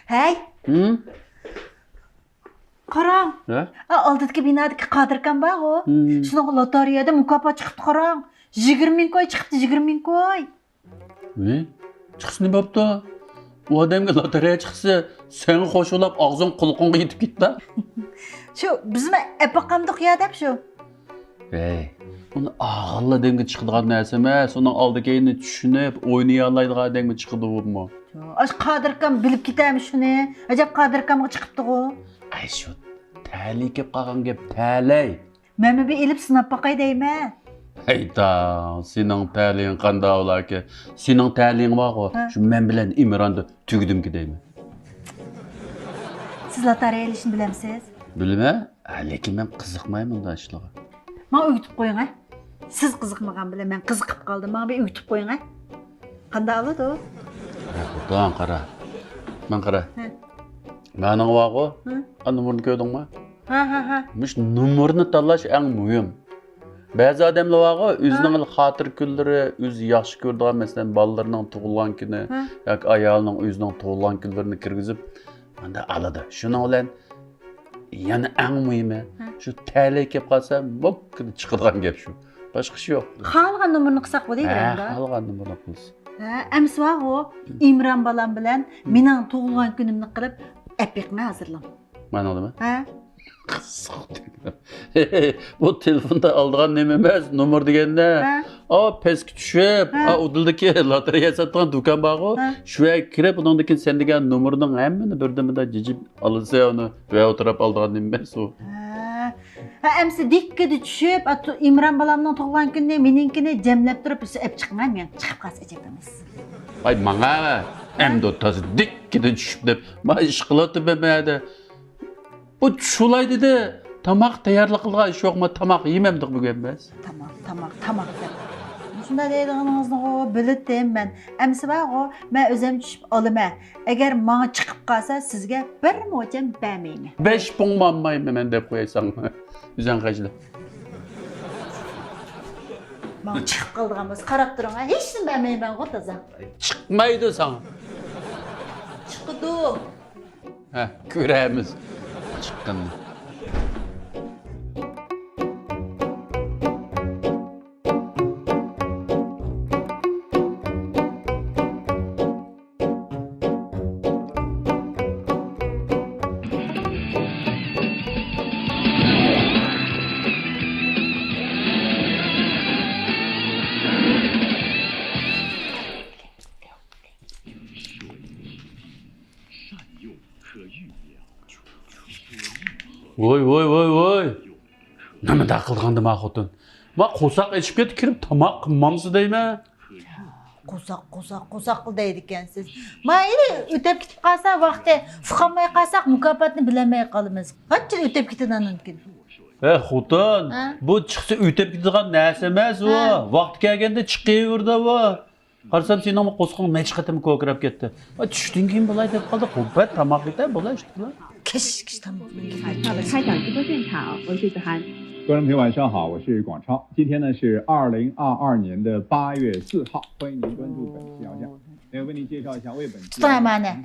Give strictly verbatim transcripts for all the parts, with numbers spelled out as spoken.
ھەي! ھىم؟ قاراڭ! ھە؟ ئا، ئالدىدىكى بىنادىكى قادىركام بارغۇ. ھىم. شۇنىڭغا لوتارېيەدە مۇكاپات چىقىپتۇ، قاراڭ. يىگىرمە مىڭ كوي چىقىپتۇ، يىگىرمە مىڭ كوي. ھە؟ چىقسا نېمە بوپتۇ؟ ئۇ ئادەمگە لوتارېيە چىقسا، سەن خوش بولاپ ئاغزىڭ قۇلىقىڭغا يېتىپ كېتىدۇ. شۇ، بىزمۇ ئەپ باقامدۇق يا دەپ شۇ. ھەي، ئۇنى ئاغىل ئادەمگە چىقىدىغان نەرسە ئەمەس، ئۇنىڭ ئالدى كەينىنى چۈشىنىپ، ئوينىيالايدىغان ئادەمگە چىقىدۇ ئۇمۇ. ئاشۇ قادىركام بىلىپ كېتەرمۇ شۇنى؟ ئەجەب قادىركامغا چىقىپتىغۇ. ئەي شۇ، تەلىي كېلىپ قالغان گەپ، تەلەي. مەنمۇ بىر ئېلىپ سىناپ باقاي دەيمەن. ھەي تاڭ، سېنىڭ تەلىيىڭ قانداق بولاركىن؟ سېنىڭ تەلىيىڭ بارغۇ، ھە. شۇ مەن بىلەن ئىمراندا تۈگىدىمكى دەيمەن. سىز لاتارىيە ئېلىشنى بىلەمسىز؟ بىلىمەن، ھە، لېكىن مەن قىزىقمايمەن مۇنداق ئىشلارغا. ماڭا ئۆگىتىپ قويۇڭ، ھە. سىز قىزىقمىغان بىلەن مەن قىزىقىپ قالدىم. ماڭا بىر ئۆگىتىپ قويۇڭ، ھە. قانداق بولىدۇ؟ ھە، خوتۇن، قارا. ماڭا قارا. ھە. مەنىڭ بارغۇ؟ ھە. ئا، نومۇرنى كۆردۈڭمۇ؟ ھە، ھە، ھە. مۇشۇ نومۇرنى تاللاش ئەڭ مۇھىم. بەزى ئادەملەر بارغۇ، ھە. ئۆزىنىڭ خاتىرە كۈنلىرى، ئۆزى ياخشى كۆرىدىغان، مەسىلەن، بالىلىرىنىڭ تۇغۇلغان كۈنى ھە. ياكى ئايالىنىڭ ئۆزىنىڭ تۇغۇلغان كۈنلىرىنى كىرگۈزۈپ، مانداق ئالىدۇ. شۇنىڭ بىلەن يەنە ئەڭ مۇھىمى، ھە. شۇ تەلەي كەپ قالسا، موككىدە چىقىدىغان گەپ شۇ. باشقا ئىش يوق. خالىغان نومۇرنى قىلساق بولىدۇ، ھە، بىرەمدە. خالىغان نومۇرنى قىلسا. ھە، ئەمسە بارغۇ، ئىمران بالام بىلەن مېنىڭ تۇغۇلغان كۈنۈمنى قىلىپ، ئەپ بېقىڭە ھازىرلاڭ. مانا نېمە؟ ھە. بۇ تېلېفوندا ئالىدىغان نېمە ئەمەس، نومۇر دېگەندە. ھە. ئا، پەسكە چۈشۈپ، ھە. ئا، ئۇدۇلدىكى لاتېرېيە ساتىدىغان دۇكان بارغۇ، ھە. شۇ يەرگە كىرىپ، ئۇنىڭدىن كېيىن سەن دېگەن نومۇرنىڭ ھەممىنى بىردىنبىردە جىجىپ ئالىسەن ئۇنى. ۋە ئولتۇرۇپ ئالىدىغان نېمە ئەمەس ئۇ. ھە. ھە، ئەمسە دىككىدە چۈشۈپ، ئا، تۇ-، ئىمران بالامنىڭ تۇغۇلغان كۈنىنى، مېنىڭكىنى جەملەپ تۇرۇپ، بىز ئەپ چىقىڭ، ھە، مېنىڭ چىقىپ قالسا ئەجەب ئەمەس. ۋاي، ماڭا، ھە. ئەمدى تازا دىككىدە چۈشۈپ دەپ، ما ئىش قىلاتتىم مەن مەدە. ئۇ چۇلاي دېدى، تاماق تەييارلىق قىلىدىغان ئىش يوقما، تاماق يېمەمدۇق بۈگۈن بىز. تاماق، تاماق، تاماق دەپ. مۇشۇنداق دەيدىغىنىڭىزنىغۇ بىلەتتىم مەن. ئەمسە بارغۇ، مەن ئۆزۈم چۈشۈپ ئالىمەن. ئەگەر ماڭا چىقىپ قالسا، سىزگە بىر موچەن بەرمەيمەن. بەش پۇڭمۇ ئالمايمەن مەن دەپ قوياي ساڭا. ئۆزۈڭ خەجلە. ماڭا چىقىپ قالىدىغان بولسا، قاراپ تۇرۇڭ، ھە؟ ھېچنېمە بەرمەيمەنغۇ تازا. چىقمايدۇ ساڭا. چىقىدۇ. ھە، كۆرەرمىز چىققىنىنى. ۋوي، ۋوي، ۋوي، ۋوي! نېمە داق قىلغاندى ما خوتۇن؟ ما قورساق ئېچىپ كەتتى، كىرىپ تاماق قىلمامسا دەيمەن. قورساق، قورساق، قورساق قىل دەيدىكەنسىز. ما ئېلى ئۆتەپ كېتىپ قالسا ۋاقتى، ئۇقالماي قالساق مۇكاپاتنى بىلەلمەي قالىمىز. قانچە ئۆتەپ كېتىدۇ ئاندىن كېيىن؟ ھە خوتۇن، ھە؟ بۇ چىقسا ئۆتەپ كېتىدىغان نەرسە ئەمەس ئۇ. ھە. ۋاقتى كەلگەندە چىقىۋېرىدۇ ئۇ. قارىسام سېنىڭمۇ قورسىقىڭ نەچچە قېتىم كوكىراپ كەتتى. ئا، چۈشتىن كېيىن بولاي دەپ قالدى. قۇببەت تاماق يېتە بولاي ئىشتىلا. كىش، كىش تاماق. 好的，开讲直播现场，我是子涵。观众朋友，晚上好，我是广超。今天呢是二零二二年的八月四号，欢迎您关注本期要讲。那为您介绍一下为本期要讲的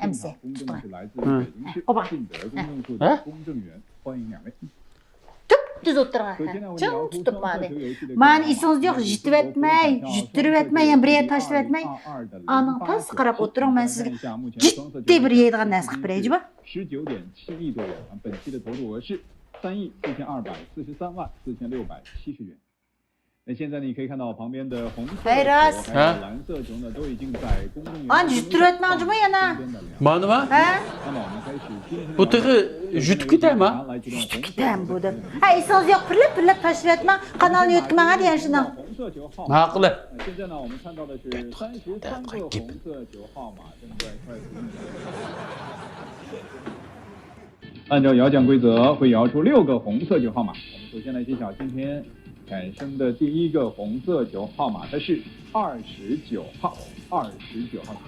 公证人是来自于北京市信德公证处的公证员，欢迎两位。 تۈپتۈز ئولتۇرغان، چىڭ تۇتۇپ ماڭدى. مانا ئېسىڭىزدە يوق، يىتىۋەتمەي، يۈتتۈرۈۋەتمەي، يەنە بىر يەر تاشلىۋەتمەي. ئانىڭ تازا قاراپ ئولتۇرۇڭ، مەن سىزگە جىددىي بىر يەيدىغان نەرسە قىلىپ بېرەي، جۇمۇ. 十九点七亿多元，本期的投注额是三亿四千二百四十三万四千六百七十元。 那现在呢，你可以看到旁边的红色球，还有蓝色球呢，都已经在公证员的手中。 ئانى يۈتتۈرۈۋەتمەڭ جۇمۇ يەنە. 中间的两 مانىما؟ 那么我们开始今天的 بۇ تېخى يۈتۈپ كېتەرما؟ 来启动红色球的 يۈتۈپ كېتەرمۇ بۇ دەپ. ھە، ئېسىڭىزدە يوق، پىرلەپ، پىرلەپ تاشلىۋەتمەڭ، قانالنى يۆتكىمەڭ دېگەن شۇنداق. 红色球号码。 ماقۇل. 那现在呢，我们看到的是三十三个红色球号码正在快速运转。 按照摇奖规则，会摇出六个红色球号码。我们首先来揭晓今天产生的第一个红色球号码，它是二十九号，二十九号球。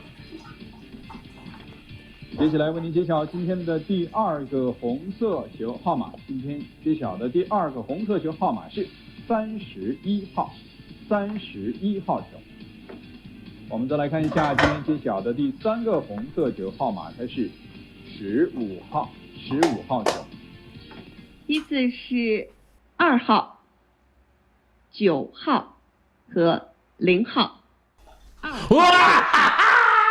接下来为您揭晓今天的第二个红色球号码。今天揭晓的第二个红色球号码是三十一号，三十一号球。我们再来看一下今天揭晓的第三个红色球号码，它是十五号，十五号酒。批次是二号、九号和零号。二号、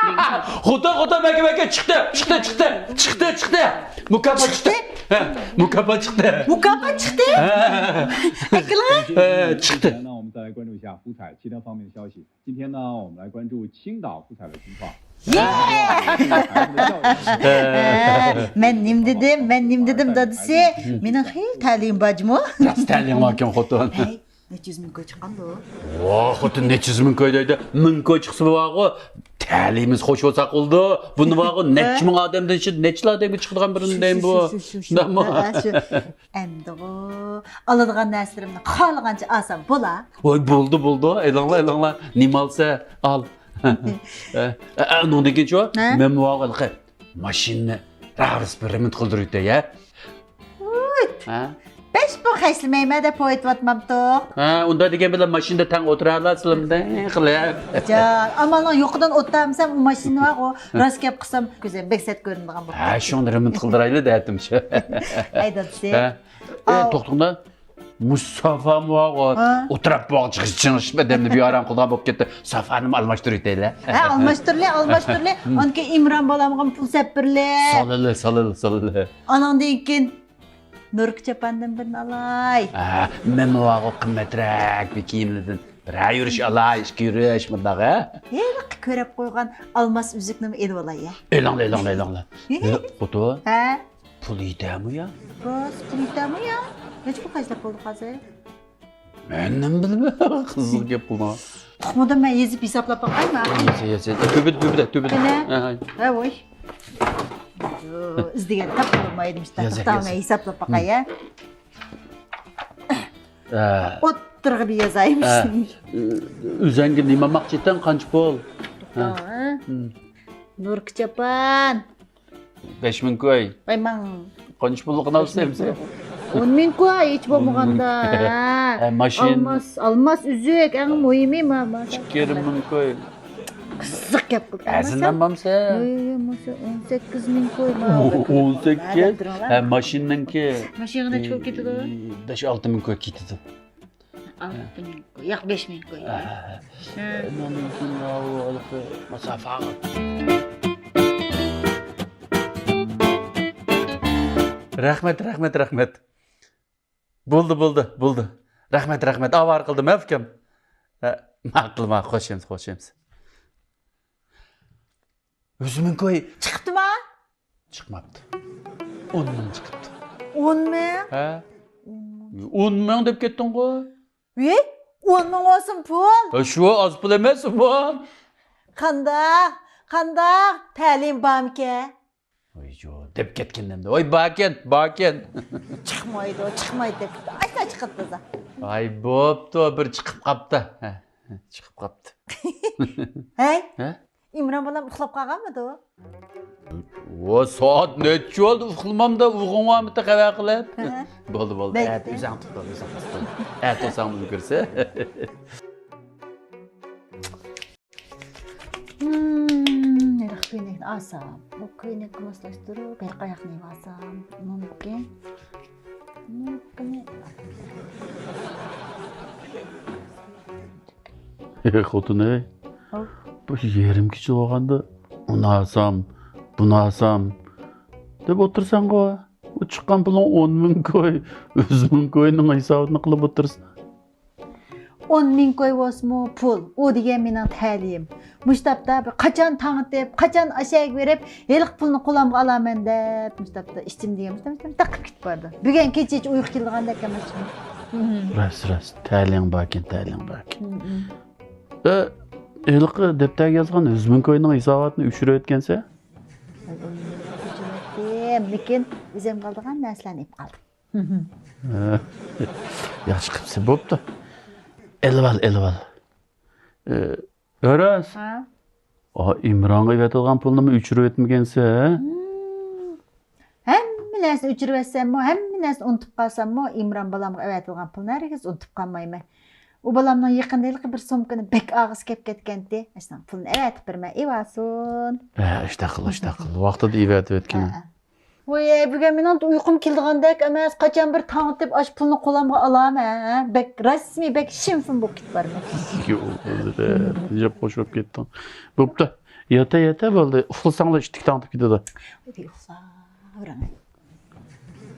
零号。 خوتۇن، خوتۇن، مەككە، مەككە، چىقتى، چىقتى، چىقتى، چىقتى، چىقتى. مۇكاپات چىقتى. ھە، مۇكاپات چىقتى. مۇكاپات چىقتى؟ ھە. ئەكىلغا؟ ھە، چىقتى. 那我们再来关注一下福彩其他方面的消息。 今天呢，我们来关注青岛福彩的情况。 مەن نېمە دېدىم، مەن نېمە دېدىم، دادىسى؟ مېنىڭ خېلى تەلىيىم بار جۇمۇ. راست تەلىيىڭ باركەن، خوتۇن. ھەي، نەچچە يۈز مىڭ كوي چىققاندۇ؟ ۋا، خوتۇن، نەچچە يۈز مىڭ كوي دەيدۇ. مىڭ كوي چىقسا بارغۇ، تەلىيىمىز خوش بولساق بولىدۇ. بۇنى بارغۇ، نەچچە مىڭ ئادەمدىن شۇ نەچچىلا ئادەمگە چىقىدىغان بىرىنى دەيمەن بۇ. شۇ، شۇ، شۇ، شۇ. شۇنداقمۇ؟ ھە، شۇ. ئەمدىغۇ، ئالىدىغان نەرسىلىرىمنى خالىغانچە ئالسام بولا. ۋاي، بولدى، بولدى. ئېلىڭلار، ئېلىڭلار. نېمە ئالسا ئال. ئە، ئە، ئۇنىڭدىن كېيىنچۇ؟ ھە؟ مەن ماۋۇ ھېلىقى ماشىنىنى راۋرۇس بىر رېمونت قىلدۇرۇۋېتەي، ھە؟ ۋۇي! ھە؟ بەش پۇل خەجلىمەيمەن دەپ ئويتۇۋاتمامتۇق. ھە، ئۇنداق دېگەن بىلەن ماشىنىدا تەڭ ئولتۇرالارسىلەر قىلىپ. جان، ئامالنىڭ يوقىدىن ئولتۇرمىسام، ئۇ ماشىنا بارغۇ. راست گەپ قىلسام، كۆزۈم بەك سەت كۆرۈنىدىغان بولۇپ. ھە، شۇڭا رېمونت قىلدۇرايلى دەتتىم شۇ. ھەي، دادىسى. ھە؟ ئاۋ. ئە، توختىڭدا. مۇشۇ سافامۇ بارغۇ. ھە. ئولتۇراپ بولغۇچە چىڭىشىپ ئادەمنى بىئارام قىلىدىغان بولۇپ كەتتى. سافانىمۇ ئالماشتۇرۇۋېتەيلى. ھە، ئالماشتۇرلى، ئالماشتۇرلى. ئاندىن كېيىن ئىمران بالامغىمۇ پۇل سەپ بېرىلى. سالىلى، سالىلى، سالىلى. ئانىڭدىن كېيىن نۇركا چاپاندىن بىرنى ئالاي. ھە، مەنمۇ بارغۇ قىممەترەك بىر كىيىملىدىن بىرەر يۈرۈش ئالاي، ئىككى يۈرۈش مۇنداق، ھە؟ ھېلىقى كۆرۈپ قويغان ئالماس ئۈزۈكنىمۇ ئېلىۋالاي، ھە؟ ئېلىڭلار، ئېلىڭلار، ئېلىڭلار. ھە، خوتۇن. ھە؟ پۇل يېتەرمۇ يا؟ راست، پۇل يېتەرمۇ يا؟ نەچچە پۇل خەجلەپ بولدۇق ھازىر؟ مەن نېمە بىلىمەن، قىزىق گەپ قىلما. تۇخمىدىن مەن يېزىپ ھېسابلاپ باقايمۇ؟ يېزە، يېزە. تۆبىدە، تۆبىدە، تۆبىدە. قېنى؟ ھە، ھە. ھە، ۋوي. ئىزدىگەن تاپقىلى بولمايدۇ، مۇشۇنداق. يېزە، توختاڭ، يېزە. مەن ھېسابلاپ باقاي، ھە. ھە. ئوتتۇرىغا بىر يازايمىش. ھە. ئۆزەڭگە نېمە ئالماقچى ئىدىڭ، قانچە پۇل؟ توختاڭ، ھە. ھە. نۇركا چاپان. بەش مىڭ كوي. ۋاي ماڭ. قانچە پۇللۇقىنى ئالسا ئەمسە؟ ئون مىڭ كوي، ھېچ بولمىغاندا. ھە، ماشىنا. ئالماس، ئالماس ئۈزۈك، ئەڭ مۇھىمى ما-، ما-، ئىككى يېرىم مىڭ كوي. قىزىق گەپ قىلدىڭ. ھەزىللەنمەمسە؟ يو، يو، يو، ماشىنا ئون سەككىز مىڭ كوي، ما-، ئون سەككىز؟ ھە، ماشىنىنىڭكى. ماشىنىغا نەچچە كوي كېتىدۇ؟ بەش، ئالتە مىڭ كوي كېتىدۇ. ئالتە مىڭ كوي. ياق، بەش مىڭ كوي. ھە، ھە، ھە. ھە. ئۇنىڭدىن كېيىن ماۋۇ ھېلىقى مۇسافاغا. رەھمەت، رەھمەت، رەھمەت. بولدى، بولدى، بولدى. رەھمەت، رەھمەت. ئاۋارە قىلدىم، ھە، ئۇكام؟ ھە، ماقۇل، ماقۇل. خوش ئەمىسە، خوش ئەمىسە. يۈز مىڭ كوي. چىقىپتىما؟ چىقماپتۇ. ئون مىڭ چىقىپتۇ. ئون مىڭ؟ ھە. ئون مىڭ. ئون مىڭ دەپ كەتتىڭغۇ. ۋىي، ئون مىڭ بولسۇن پۇل. ھە، شۇ ئاز پۇل ئەمەس، ئۇمۇ. قانداق، قانداق، تەلىيىم بارمىكەن؟ ۋاي جو، دەپ كەتكىن ئەمدى. ۋاي، باركەن، باركەن. چىقمايدۇ، چىقمايدۇ دەپ كەتتى. ئاشۇنداق چىقىپتۇ. ۋاي، بوپتۇ، بىر چىقىپ قاپتۇ. ھە، چىقىپ قاپتۇ. ھەي، ھە؟ ئىمران بالام ئۇخلاپ قالغانمىدۇ؟ ۋا، سائەت نەچچە بولدى، ئۇخلىمامدا، ئۇيقۇڭ بارمىدى خەۋەر قىلىپ؟ ھە. بولدى، بولدى. بولدى. ئەتە ئۆزۈڭ تۇتۇپ، ئۆزۈڭ تۇتۇپ. ئەتە ئۇساڭ ئۈلگۈرسە. ھىم، ھېلىقى كۆينەكنى ئالسام، بۇ كۆينەككە ماسلاشتۇرۇپ، ھېلىقى ئاياقنى ئالسام، مۇمكىن. مۇمكىن. ئەي خوتۇن، ئەي. ھاۋ. بۇ يېرىم كېچە بولغاندا، ئۇنى ئالسام، بۇنى ئالسام دەپ ئولتۇرساڭغۇ. ئۇ چىققان پۇلۇڭ ئون مىڭ كوي، يۈز مىڭ كوينىڭ ھېسابىنى قىلىپ ئولتۇرساڭ. ئون مىڭ كوي بولسىمۇ پۇل، ئۇ دېگەن مېنىڭ تەلىيىم. مۇشۇ تاپتا بىر قاچان تاڭ ئېتىپ، قاچان ئەشەگە بېرىپ، ھېلىقى پۇلنى قولۇمغا ئالارمەن دەپ، مۇشۇ تاپتا ئىچىم دېگەن مۇشۇ تاپتا تېقىپ كېتىپ بارىدۇ. بۈگۈن كېچىچە ئۇيقۇ كېلىدىغاندەك ئەمەس. راست، راست. تەلىيىڭ باركەن، تەلىيىڭ باركەن. ئە، ھېلىقى دەپتەرگە يازغان يۈز مىڭ كوينىڭ ھېساباتىنى ئۆچۈرۈۋەتكەنسەن؟ ئۆچۈرۈۋەتتىم، لېكىن ئۆزۈمگە ئالىدىغان نەرسىلەرنى ئېلىپ قالدىم. ھە. ياخشى قىپسەن، بوپتۇ. ئېلىۋال، ئېلىۋال. ئە، ئۆرەس. ھە؟ ئا، ئىمرانغا ئېۋەتىدىغان پۇلنىمۇ ئۆچۈرۈۋەتمىگەنسەن، ھە؟ ھىم. ھەممە نەرسىنى ئۆچۈرۈۋەتسەممۇ، ھەممە نەرسىنى ئۇنتۇپ قالساممۇ، ئىمران بالامغا ئەۋەتىدىغان پۇلنى ھەرگىز ئۇنتۇپ قالمايمەن. ئۇ بالامنىڭ يېقىندا ھېلىقى بىر سومكىنى بەك ئاغزى كەپ كەتكەنتى. ئاشۇنىڭ پۇلىنى ئەۋەتىپ بېرىمەن، ئېۋالسۇن. ھە، ئىشتاق قىل، ئىشتاق قىل. ۋاقتىدا ئېۋەتىۋەتكىنە. ھە، ھە. ۋاي، بۈگۈن مېنىڭ ئۇيقۇم كېلىدىغاندەك ئەمەس. قاچان بىر تاڭ ئېتىپ، ئاشۇ پۇلنى قولۇمغا ئالامەن، ھە؟ بەك رەسمىي، بەك شىنفېن بولۇپ كېتىپ بارىمەن. يوق، ئۆزىدە جاپ قوشۇپ كەتتىڭ. بوپتۇ. ياتا، ياتا بولدى. ئۇخلىساڭلا ئىتتىك تاڭ ئېتىپ كېتىدۇ. ھەيدە، ئۇخلاۋېرىڭ.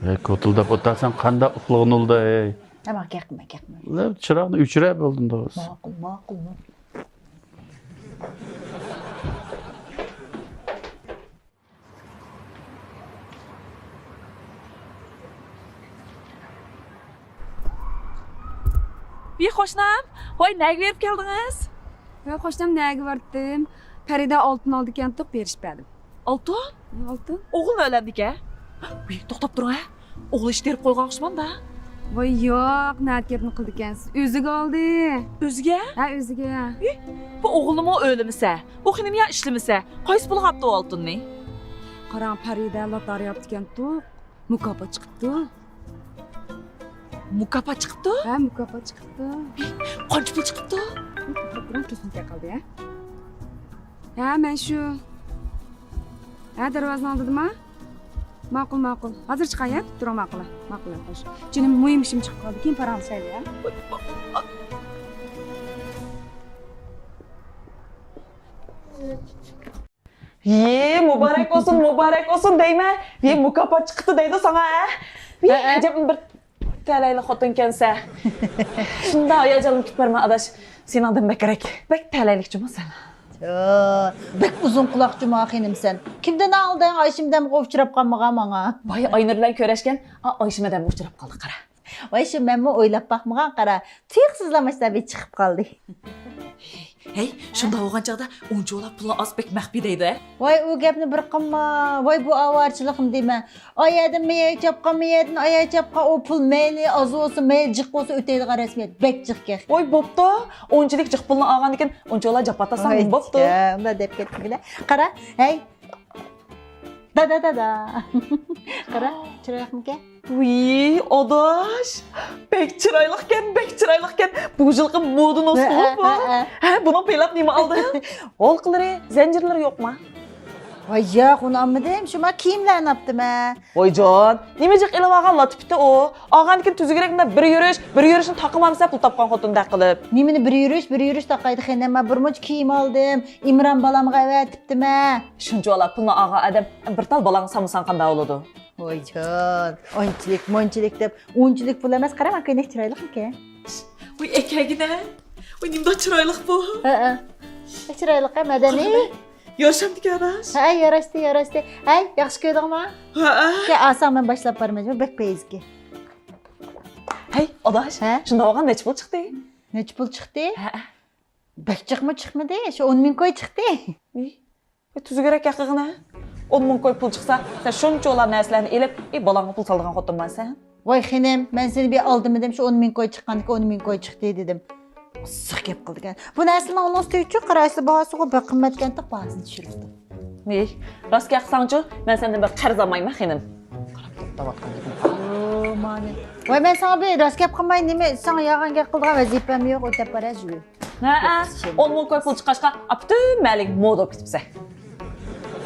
ھەي، كوتۇلداپ ئولتۇرساڭ قانداق ئۇخلىغىنى ئۇلدا، ھەي. ھە، ماڭا گەپ قىلما، گەپ قىلما. چىراغنى ئۆچۈرە بولدۇم، دوست. ماقۇل، ماقۇل، ماقۇل. ۋىي، قوشنام، ۋاي، نەگە بېرىپ كەلدىڭىز؟ ۋاي، قوشنام، نەگە بارتتىم؟ پەرىدە ئالتۇن ئالىدىكەنتۇق، بېرىشىپ بەردىم. ئالتۇن؟ ۋاي، ئالتۇن. ئوغلىنى ئۆيلەندىكەن؟ ۋىي، توختاپ تۇرۇڭ، ھە. ئوغلى ئىش تېرىپ قويغان ئوخشىمامدا؟ ۋاي، ياق، نەدە كەپنى قىلىدىكەنسىز؟ ئۆزىگە ئالدى. ئۆزىگە؟ ھە، ئۆزىگە. ئى، بۇ ئوغلىمۇ ئۆيلىمىسە، ئۇ خېنىم يا ئىشلىمىسە، قايسى پۇلىغا ئاپتۇ ئالتۇننى؟ قاراڭ، پەرىدە لاتارىيە ئاپتىكەنتۇق. مۇكاپات چىقىپتۇ. مۇكاپات چىقىپتۇ؟ ھە، مۇكاپات چىقىپتۇ. قانچە پۇل چىقىپتۇ؟ توختاپ تۇرۇڭ، تېلېفون كەپ قالدى، ھە؟ ھە، مەن شۇ. ھە، دەرۋازىنىڭ ئالدىدىما؟ ماقۇل، ماقۇل. ھازىر چىقاي، ھە؟ تۇرۇڭ، ماقۇل. ماقۇل، خوش. جېنىم، مۇھىم ئىشىم چىقىپ قالدى. كېيىن پاراڭلىشايلى، ھە؟ يې، مۇبارەك بولسۇن، مۇبارەك بولسۇن دەيمەن. يې، مۇكاپات چىقىپتۇ دەيدۇ ساڭا، ھە؟ يې، ھەئە. ئەجەب بىر تەلەيلىك خوتۇنكەنسەن. شۇنداق ھاياجانلىنىپ كېتىپتىمەن، ئاداش. سېنىڭدىن بەكرەك. بەك تەلەيلىكچىمۇ سەن؟ يا، بەك ئۇزۇن قۇلاقچىمۇ خېنىم سەن. كىمدىن ئاڭلىدىڭ؟ ئايشىمىدەمغا ئۇچراپ قالمىغان ماڭا. بايا ئاينۇر بىلەن كۆرۈشكەن، ئا، ئايشىمىدەمگە ئۇچراپ قالدى، قارا. ۋاي، شۇ مەنمۇ ئويلاپ باقمىغان، قارا. تۇيۇقسىزلا ماشتا بىر چىقىپ قالدى. ھەي، شۇنداق بولغان چاغدا ئۇنچىۋالا پۇلى ئاز، بەك مەخپىي دەيدۇ، ھە؟ ۋاي، ئۇ گەپنى بىر قىلما. ۋاي، بۇ ئاۋارىچىلىقمۇ دەيمەن. ئايەردىن مېيەگە چاپقان، مېيەردىن ئايەگە چاپقان، ئۇ پۇل مەيلى ئاز بولسۇن، مەيلى جىق بولسۇن، ئۆتەيدىغان رەسمىيەت. بەك جىق گەپ. ۋاي، بوپتۇ. ئۇنچىلىك جىق پۇلنى ئالغاندىكىن ئۇنچىۋالا جاپا تارتساڭ ۋاي، بوپتۇ. ئۇنداق دەپ كەتمىگىنە. قارا، ھەي. دادا، دادا. قارا، چىرايلىقمىكەن؟ ۋىي، ئاداش، بەك چىرايلىقكەن، بەك چىرايلىقكەن. بۇ يىلقى مودا نۇسخىغۇ بۇ. ھە، ھە، ھە. ھە، بۇنىڭ پېيلاپ نېمە ئالدىڭ؟ ھالقىلىرى، زەنجىرلىرى يوقما؟ ۋاي ياق، ئۇنى ئالمىدىم. شۇ ما كىيىملەرنى ئاپتىمەن. ۋايجان، نېمە جىق ئېلىۋالغان لاتىپىتى ئۇ؟ ئالغاندىكىن تۈزۈكرەك مۇنداق بىر يۈرۈش، بىر يۈرۈشنى تاقىمامسەن پۇل تاپقان خوتۇندەك قىلىپ. نېمىنى بىر يۈرۈش، بىر يۈرۈش تاقايدۇ خېنىم؟ مەن بىر مۇنچە كىيىم ئالدىم. ئىمران بالامغا ئەۋەتىپتىمەن. شۇنچىۋالا پۇلنى ئالغان ئادەم بىر تال بالاڭنى سالمىساڭ قانداق بولىدۇ؟ ۋايجان، ئانچىلىك، مۇنچىلىك دەپ، ئۇنچىلىك پۇل ئەمەس، قارا، مانا كۆينەك چىرايلىقمىكەن؟ ۋاي، ئەكەگىنە. ۋاي، نېمىنداق چىرايلىق بۇ. ھەئە. چىرايلىق، ھە، مەدەنىي. يارىشامدىكەن، ئاداش؟ ھەئە، ياراشتى، ياراشتى. ھەي، ياخشى كۆردۈڭما؟ ھەئە. كە، ئاساڭ مەن باشلاپ بارىمەن، بەك پەيزىكى. ھەي، ئاداش، ھە؟ شۇنداق بولغان نەچچە پۇل چىقتى؟ نەچچە پۇل چىقتى؟ ھەئە. بەك جىقمۇ چىقمىدى، شۇ ئون مىڭ كوي چىقتى. ئى، ئى، تۈزۈكرەك گەپ قىلغىنە. ئون مىڭ كوي پۇل چىقسا، سەن شۇنچىۋالا نەرسىلەرنى ئېلىپ، ئى، بالاڭغا پۇل سالىدىغان خوتۇنما سەن؟ ۋاي خېنىم، مەن سېنى بىر ئالدىمىدىم، شۇ ئون مىڭ كوي چىققاندىكىن ئون مىڭ كوي چىقتى دېدىم. ئىسسىق گەپ قىلىدىكەن. بۇ نەرسىنىڭ ئۇنىڭ ئۈستىگە چۈ قارايسىز، باھاسىغۇ بەك قىممەتكەنتىق، باھاسىنى چۈشۈرۈپتۇ. ۋىي، راست گەپ قىلساڭچۇ، مەن سەندىن بىر قەرز ئالمايمەن خېنىم. قاراپ توختاۋاتقان گېپىم. ئو، مانى. ۋاي، مەن ساڭا بىر راست گەپ قىلماي، نېمە، ساڭا يالغان گەپ قىلىدىغان ۋەزىپەم يوق، ئۆتەپ بارە، جۈگۈر. ھەئە، ئون مىڭ كوي پۇل چىققاچقا، ئاپتومەتىك مودا بولۇپ كېتىپسەن.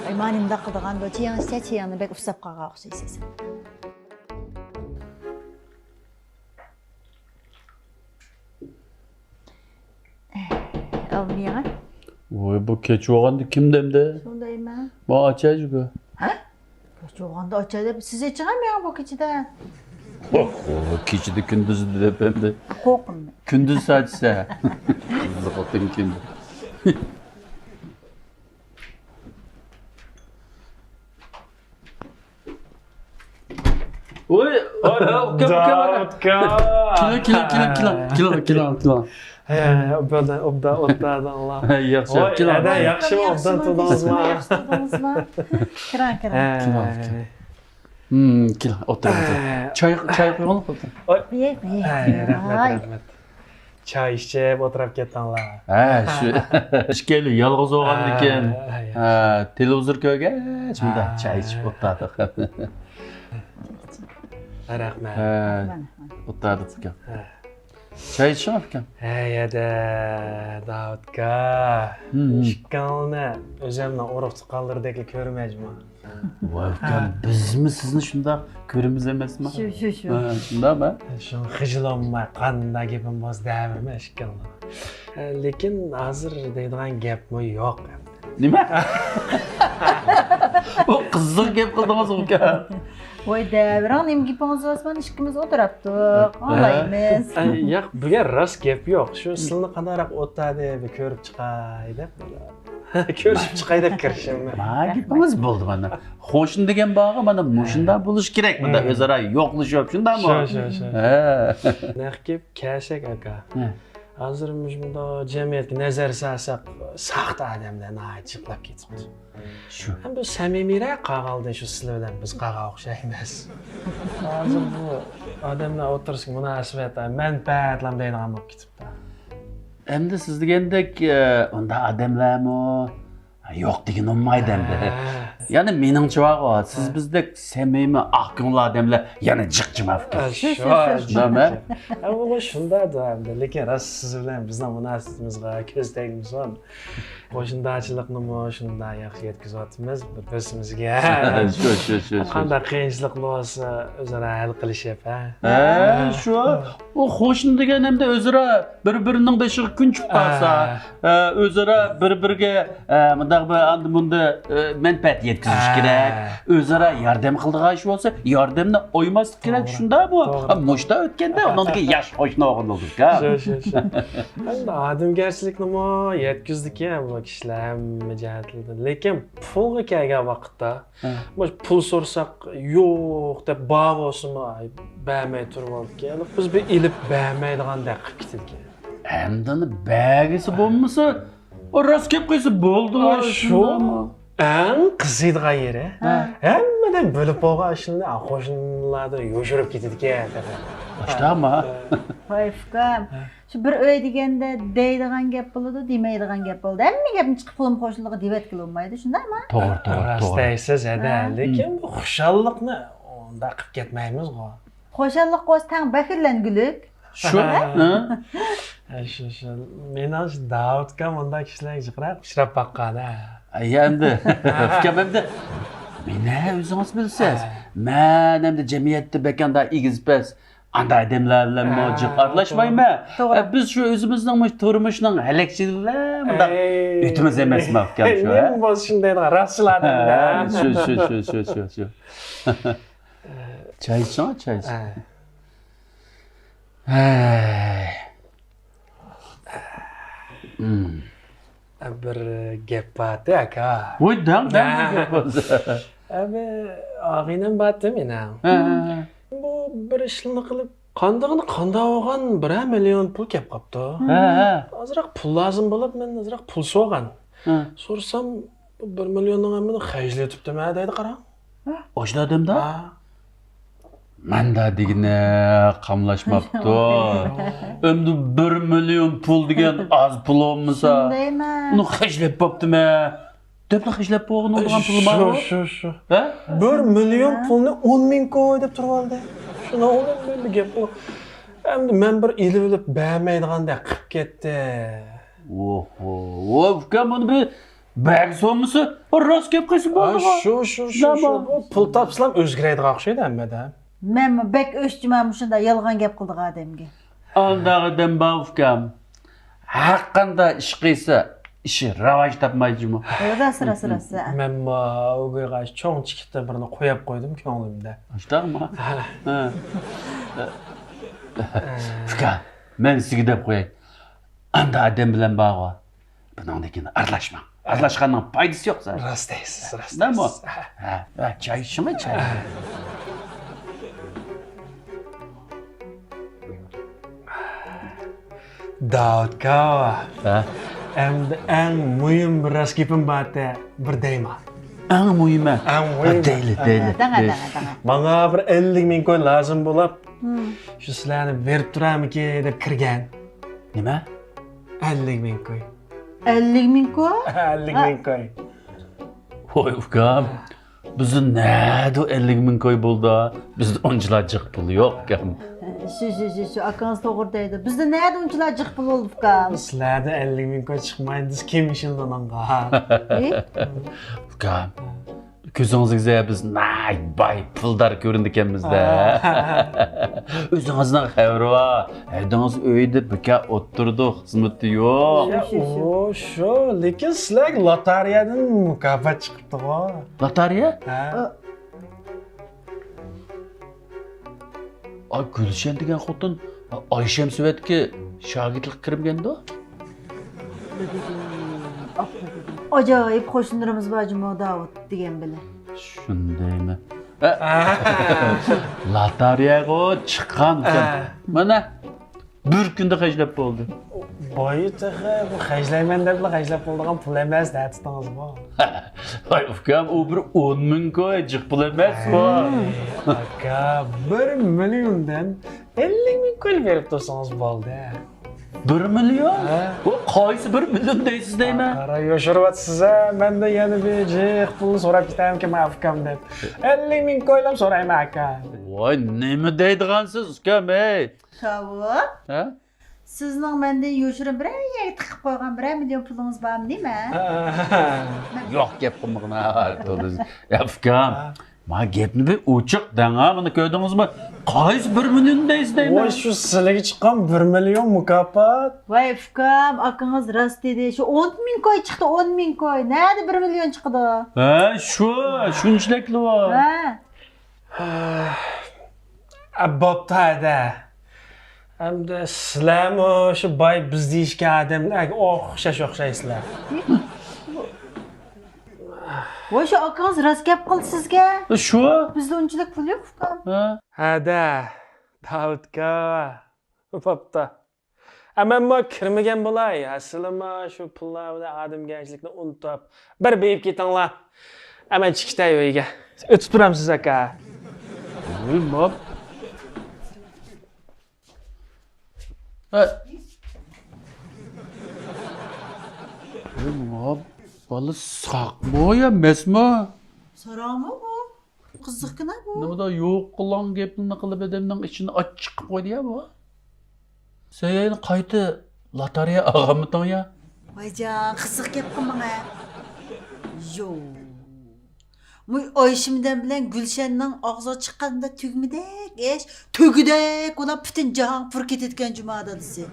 ئەي، مانى مۇنداق قىلىدىغان بۇ، چېيىڭ ئىچسە، چېيىڭنى بەك ئۇسساپ قالغان ئوخشايسىز. ئالمىغان. ۋوي، بۇ كەچ بولغاندا كىم دەمدە؟ شۇندايمەن. ما ئاچايجۇ. ھە؟ كەچ بولغاندا ئاچاي دەپ، سىز ئېچىڭە مېڭە بۇ كېچىدە. ئوھ، كېچىدە كۈندۈزدە دەپ ئەمدى. قورقۇم. كۈندۈز ساچسا. قىزىق خوتۇن كۈندۈز. ۋوي، ئۇكام، ئۇكام، ئۇكام. داۋۇتكا. كېلىڭ، كېلىڭ، كېلىڭ، كېلىڭ. ھە، ئوبدان، ئوبدان ئولتۇردۇڭلار. ھە، ياخشى، ۋوي، كېلىڭ. ئەدە، ياخشىمۇ، ئوبدان تۇردىڭىزمۇ؟ ياخشى تۇردىڭىزمۇ؟ كىرىڭ، كىرىڭ. ھە. كېلىڭ، كېلىڭ. ھىم، كېلىڭ، ئولتۇرۇڭ، ئولتۇرۇڭ. ھە. چاي، چاي قۇيۇڭلار، ئولتۇرۇڭ. ھە، رەھمەت، رەھمەت. چاي ئىچىپ ئولتۇرۇپ كەتتىڭلار. ھە، شۇ ئىككىيلەن يالغۇز بولغاندىكىن، ھە، ھە، تېلېۋىزور كۆرگەچ مۇنداق چاي ئىچىپ ئولتۇردۇق. رەھمەت. ھە، ئولتۇردۇق ئۇكام. ھە. چاي ئىچىڭ ئۇكام. ھەي، ھەدە، داۋۇتكا. ھىم، ھىم. ئىككىڭلارنى ئۆزۈمنىڭ ئۇرۇق تۇغقانلىرىدەكلا كۆرمەيمەن. ۋاي ئۇكام، بىزمۇ سىزنى شۇنداق كۆرىمىز ئەمەسمۇ؟ شۇ، شۇ، شۇ. ھە، شۇنداقمۇ؟ شۇڭا خىجىل بولماي، قانداق گېپىم بولسا دەۋېرىمەن ئىككىڭلار. ھە، لېكىن ھازىر دەيدىغان گەپمۇ يوق ئەمدى. نېمە؟ ئۇ قىزىق گەپ قىلدىڭىز ئۇكام. ۋاي دەۋېرىڭ، نېمە گېپىڭىز بولسا، مانا ئىككىمىز ئولتۇراپتۇق، ھە. ئاڭلايمىز. ئە، ياق، بۈگۈن راست گەپ يوق. شۇ سىلىنى قانداقراق ئولتۇردى، بىر كۆرۈپ چىقاي دەپ. كۆرۈشۈپ چىقاي دەپ كىرىشىممۇ؟ ما گېپىڭىز بولدى مانا. قوشنا دېگەن بارغۇ، مانا مۇشۇنداق بولۇشى كېرەك. مۇنداق ئۆزئارا يوقلىشىپ، شۇنداقمۇ؟ شۇ، شۇ، شۇ. ھە. نەق گەپ كەشەك ئاكا. ھە. ھازىر مۇشۇنداق جەمئىيەتكە نەزەر سالساق، ساختا ئادەملەر ناھايىتى جىقلاپ كېتىپتۇ. شۇ. ھەم بۇ سەمىمىيرەك قالغانىدى، شۇ سىلەر بىلەن بىز قالغان ئوخشايمىز. ھازىر بۇ ئادەملەر ئوتتۇرىسىدىكى مۇناسىۋەت، مەنپەئەتلەر دەيدىغان بولۇپ كېتىپتۇ. ئەمدى سىز دېگەندەك، ئە، ئۇنداق ئادەملەرمۇ يوق دېگىلى بولمايدۇ ئەمدى. ھە. يەنى مېنىڭچە بارغۇ، سىز ھە. بىزدەك سەمىمىي، ئاق كۆڭۈل ئادەملەر يەنە جىق جىماپ ھە، كېتىش. شۇ، شۇ، شۇ، شۇ. ھە، ئۇ شۇنداق ئەمدى. لېكىن راست سىز بىلەن بىزنىڭ مۇناسىۋىتىمىزغا كۆز تەگمىسۇن. قوشنىدارچىلىقنىمۇ شۇنداق ياخشى يەتكۈزۈۋاتىمىز بىر-بىرسىمىزگە. شۇ، شۇ، شۇ، شۇ. قانداق قىيىنچىلىقلار بولسا ئۆزئارا ھەل قىلىشىپ، ھە؟ ھە، شۇ. ئۇ قوشنا دېگەن ئەمدى ئۆزئارا بىر-بىرىنىڭ بېشىغا كۈن چۈشۈپ قالسا، ھە. ئە، ئۆزئارا بىر-بىرىگە، ئە، مۇنداق بىر ئاندىن مۇندىن، ئە، مەنپەئەت يەتكۈزۈش ھە. كېرەك. ئۆزئارا ياردەم قىلىدىغان ئىش بولسا، ياردەمنى قويماسلىق كېرەك، توغرا. شۇنداقمۇ؟ توغرا. ھە، مۇشتا ئۆتكەندە ئۇنىڭدىكى ياش قوشنا ئوغلى بولدۇق، ھە؟ شۇ، شۇ، شۇ. ئەمدى ئادەمگەرچىلىكنىمۇ يەتكۈزىدىكەن بۇ كىشىلەر ھەممە جەھەتلەردىن. لېكىن پۇلغا كەلگەن ۋاقىتتا، ھە. مۇشۇ پۇل سورىساق، يوق دەپ، بار بولسىمۇ، ئاي، بەرمەي تۇرۇۋالىدىكەن. بىز بىر ئېلىپ بەرمەيدىغاندەك قىلىپ كېتىدىكەن. ئەمدى ئۇنى بەرگۈسى بولمىسا، ئۇ راست گەپ قىلسا بولدى، ئا، شۇ. شۇنداقمۇ؟ ئەڭ قىزىيدىغان يېرى، ھە. ھەممىدىن بىلىپ بولغان ئىشلىرىنى، ئا، قوشنىلاردىن يوشۇرۇپ كېتىدىكەن. ئاشتاما؟ ھە. ۋاي ئۇكام، ھە. شۇ بىر ئۆي دېگەندە دەيدىغان گەپ بولىدۇ، دېمەيدىغان گەپ بولىدۇ. ھەممە گەپنى چىقىپ قولۇم قوشنىلىغا دېۋەتكىلى بولمايدۇ، شۇنداقمۇ؟ توغرا، توغرا، راست توغرا. دەيسىز، ھەدە. ھە. لېكىن بۇ خۇشاللىقنى ئۇنداق قىلىپ كەتمەيمىزغۇ. خۇشاللىق بولسا تەڭ بەھرىلەنگۈلۈك. شۇ، ھە؟ ھە؟ ھە، شۇ، شۇ. مېنىڭچە داۋۇت ئاكام ئۇنداق كىشىلەرگە جىقراق ئۇچراپ باققان، ھە. ئەي، ئەمدى، ئۇكام ئەمدى، مېنى ئۆزىڭىز بىلىسىز. ھە. مەن ئەمدى جەمئىيەتتە بەك ئاندا ئېگىز پەس، ئاندا ئادەملەر بىلەنمۇ ھە، جىق ئارىلاشمايمەن. توغرا. ئە، بىز شۇ ئۆزىمىزنىڭ مۇشۇ تۇرمۇشنىڭ ھەلەكچىلىرى بىلەن مۇنداق ئەي. ئۆتىمىز ئەمەسمۇ ئۇكام شۇ، ھە؟ نېمە بولسا شۇنداق راستچىل ئادەم، ھە، ھە؟ شۇ، شۇ، شۇ، شۇ، شۇ، شۇ. چاي ئىچسىڭە، چاي ئىچ. ھە. ھەي. ھىم. بىر گەپ بارتى، ئاكا. ۋوي، دەڭ، دەڭ، ھە. بىر گەپ بولسا. ئەبى، ئاغىنەم بارتى مېنىڭ. ھە، ھە، ھە. بۇ بىر ئىشلارنى قىلىپ، قاندىغىنى قانداق بولغان بىرەر مىليون پۇل كەپ قاپتۇ. ھە، ھە. ئازراق پۇل لازىم بولۇپ، مەن ئازراق پۇل سورىغان. ھە. سورىسام، بۇ بىر مىليوننىڭ ھەممىنى خەجلىتىپتىمەن دەيدۇ، قاراڭ. ئاشۇنداق دەمدۇ؟ ھە. مەندە دېگىنە قاملاشماپتۇ. ئەمدى بىر مىليون پۇل دېگەن ئاز پۇل بولمىسا، شۇندايمۇ؟ ئۇنى خەجلەپ بوپتىمەن. دەپلا خەجلەپ بولغىنى ئۇنىڭغان پۇلى بارغۇ؟ شۇ، شۇ، شۇ. ھە؟ بىر مىليون پۇلنى ئون مىڭ كوي دەپ تۇرۇۋالدى. شۇنىڭ بىلەن مەندە گەپ يوق. ئەمدى مەن بىر ئېلىۋېلىپ بەرمەيدىغاندەك قىلىپ كەتتى. ئوھو، ئۇكام، بۇنى بىر بەگ سوممىسى، راست گەپ قىلسا بولدىغۇ. شۇ، شۇ، شۇ، شۇ. پۇل تاپسىلام ئۆزگىرەيدىغان ئوخشايدۇ ھەممىدە. مەنمۇ بەك ئۆچتۈم مۇشۇنداق يالغان گەپ قىلىدىغان ئادەمگە. ئانداق ئادەم بار ئۇكام. ھەرقانداق ئىش قىلسا، ئىشى راۋاج تاپمايدۇ جۇمۇ. راست، راست، راست. مەنمۇ ئۇگىغا چوڭ چىكىتتا بىرنى قويۇپ قويدۇم كۆڭلۈمدە. شۇنداقمۇ؟ ھە. ھە. ئۇكام، مەن سىزگە دەپ قوياي. ئانداق ئادەم بىلەن بارغۇ. بۇنىڭدىن كېيىن ئارىلاشماڭ. ئارىلاشقاننىڭ پايدىسى يوق زادى. راست دەيسىز، راست دەيسىز. ھە، ھە، چاي ئىچىڭە، چاي. داۋۇت كاۋا. ھە؟ ئەمدى ئەڭ مۇھىم بىر راست گېپىم بارتى، بىر دەيما. ئەڭ مۇھىمى. ئەڭ مۇھىمى. دەيلى، دەيلى، دەڭە، دەيلى. دەڭە، دەڭە. ماڭا بىر ئەللىك مىڭ كوي لازىم بولۇپ، شۇ سىلەرنى بېرىپ تۇرايمىكىن دەپ كىرگەن. نېمە؟ ئەللىك مىڭ كوي. ئەللىك مىڭ كوي؟ ئەللىك مىڭ كوي. ۋوي ئۇكام، بىزدە نەدە ئەللىك مىڭ كوي بولدى؟ بىزدە ئۇنچىلا جىق پۇل يوق ئۇكام. شۇ، شۇ، شۇ، شۇ، ئاكىڭىز توغرا دەيدۇ. بىزدە نەدە ئۇنچىلا جىق پۇل بولدى ئۇكام؟ سىلەردە ئەللىك مىڭ كوي چىقمايدۇ، دېسە كىم ئىشىنىدۇ ئۇنىڭغا؟ ئى؟ ئۇكام، كۆزىڭىزگە بىز ناھايىتى باي، پۇلدار كۆرۈنىدىكەنمىز-دە. ئۆزىڭىزنىڭ خەۋىرى بار. ھەدىڭىز ئۆيدە بىكار ئولتۇرىدۇ، خىزمىتى يوق. ئۇ شۇ، لېكىن سىلەرگە لاتارىيەدىن مۇكاپات چىقىپتىغۇ. لاتارىيە؟ ھە. ئا، گۈلشەن دېگەن خوتۇن ئايشەمسۇ ۋەتكە شاگىرتلىققا كىرمىگەندۇ؟ ئاجايىپ قوشنىلىرىمىز بار جۇمۇ داۋۇت دېگەن بىلەن. شۇندايمۇ؟ لاتارىيەغۇ چىققان. مانا، بىر كۈندە خەجلەپ بولدى. بايا تېخى بۇ خەجلەيمەن دەپلا خەجلەپ بولىدىغان پۇل ئەمەس، نەتىتىڭىزمۇ؟ ۋاي ئۇكام، ئۇ بىر ئون مىڭ كوي، جىق پۇل ئەمەسقۇ. ئاكا، بىر مىليوندىن ئەللىك مىڭ كوي بېرىپ تۇرسىڭىز بولدى. بىر مىليون؟ ھە. ئۇ قايسى بىر مىليون دەيسىز دەيمەن؟ قارا، يوشۇرۇۋاتىسىز ھە. مەندە يەنە بىر جىق پۇلنى سوراپ كېتەمكىن مەن ئۇكام دەپ. ئەللىك مىڭ كويلام سورايمەن ئاكا. ۋاي، نېمە دەيدىغانسىز ئۇكام، ھەي؟ داۋۇت، ھە؟ سىزنىڭ مەندىن يوشۇرۇن بىرەر يەرگە تىقىپ قويغان بىرەر مىليون پۇلىڭىز بارمۇ نېمە؟ يوق، گەپ قىلمىغىن ھە. يا ئۇكام، ما گەپنى بىر ئوچۇق دەڭ ھە، مانا كۆردىڭىزمۇ؟ قايسى بىر مىليون دەيسىز دەيمەن؟ ۋاي، شۇ سىلىگە چىققان بىر مىليون مۇكاپات. ۋاي ئۇكام، ئاكىڭىز راست دېدى. شۇ ئون مىڭ كوي چىقتى، ئون مىڭ كوي. نەدە بىر مىليون چىقىدۇ؟ ھە، شۇ، شۇنچىلىكلا بار. ھە. ئە، بوپتۇ ھەدە. ئەمدى سىلەرمۇ شۇ باي بىز دېيىشكەن ئادەملەرگە ئوخشاش ئوخشايسىلەر. ۋاي شۇ ئاكىڭىز راست گەپ قىلدى سىزگە. شۇ. بىزدە ئۇنچىلىك پۇل يوق ئۇكام. ھە. ھەدە، داۋۇتكا. بوپتۇ. ئە، مەنمۇ كىرمىگەن بولاي. ئەسلىما شۇ پۇللار بىلەن ئادەمگەرچىلىكنى ئۇنتۇپ، بىر بېيىپ كېتىڭلار. ئە، مەن چىقىشتاي ئۆيگە. ئۆتۈپ تۇرامسىز، ئاكا؟ ۋوي، ماپ. ھە. ۋوي، ماپ. بالا ساقمۇ يا مەسمۇ؟ ساراڭمۇ بۇ؟ قىزىقكىنە بۇ. نېمىدا يوق قىلغان گەپنى قىلىپ ئادەمنىڭ ئىچىنى ئاچچىق قىلىپ قويدى يا بۇ. سەن يەنە قايتا لاتارىيە ئالغانمىتىڭ يا؟ ۋايجان، قىزىق گەپ قىلماڭە. يو. مۇ ئايشىمدەن بىلەن گۈلشەننىڭ ئاغزىغا چىققاندا تۈگمىدەك ئىش، تۈگىدەك بولاپ پۈتۈن جاھانغا پۇر كېتىدىكەن جۇما دادىسى.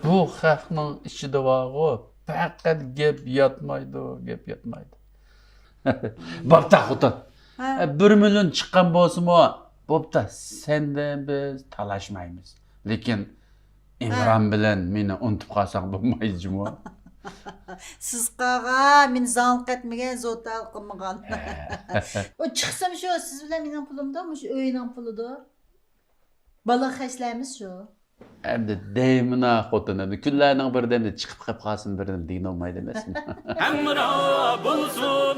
بۇ خەقنىڭ ئىچىدە بارغۇ، پەقەت گەپ ياتمايدۇ، گەپ ياتمايدۇ. بوپتا خوتۇن. ھە. بىر مىليون چىققان بولسىمۇ، بوپتا، سەندىن بىز تالاشمايمىز. لېكىن ئىمران بىلەن مېنى ئۇنتۇپ قالساڭ بولمايدۇ جۇمۇ. سىز قالغان، مېنى زاڭلىق ئەتمىگەن، زوتال قىلمىغان. ئۇ چىقسىمۇ شۇ سىز بىلەن مېنىڭ پۇلۇمدۇ، مۇشۇ ئۆينىڭ پۇلىدۇ. بالا خەجلەيمىز شۇ. ئەمدى دەيمىنا خوتۇن، ئەمدى كۈنلەرنىڭ بىرىدە ئەمدى چىقىپ قېپ قالسۇن بىر نېمە دېگىنى بولمايدۇ ئەمەسمۇ؟ ھەمراھ بولسۇن.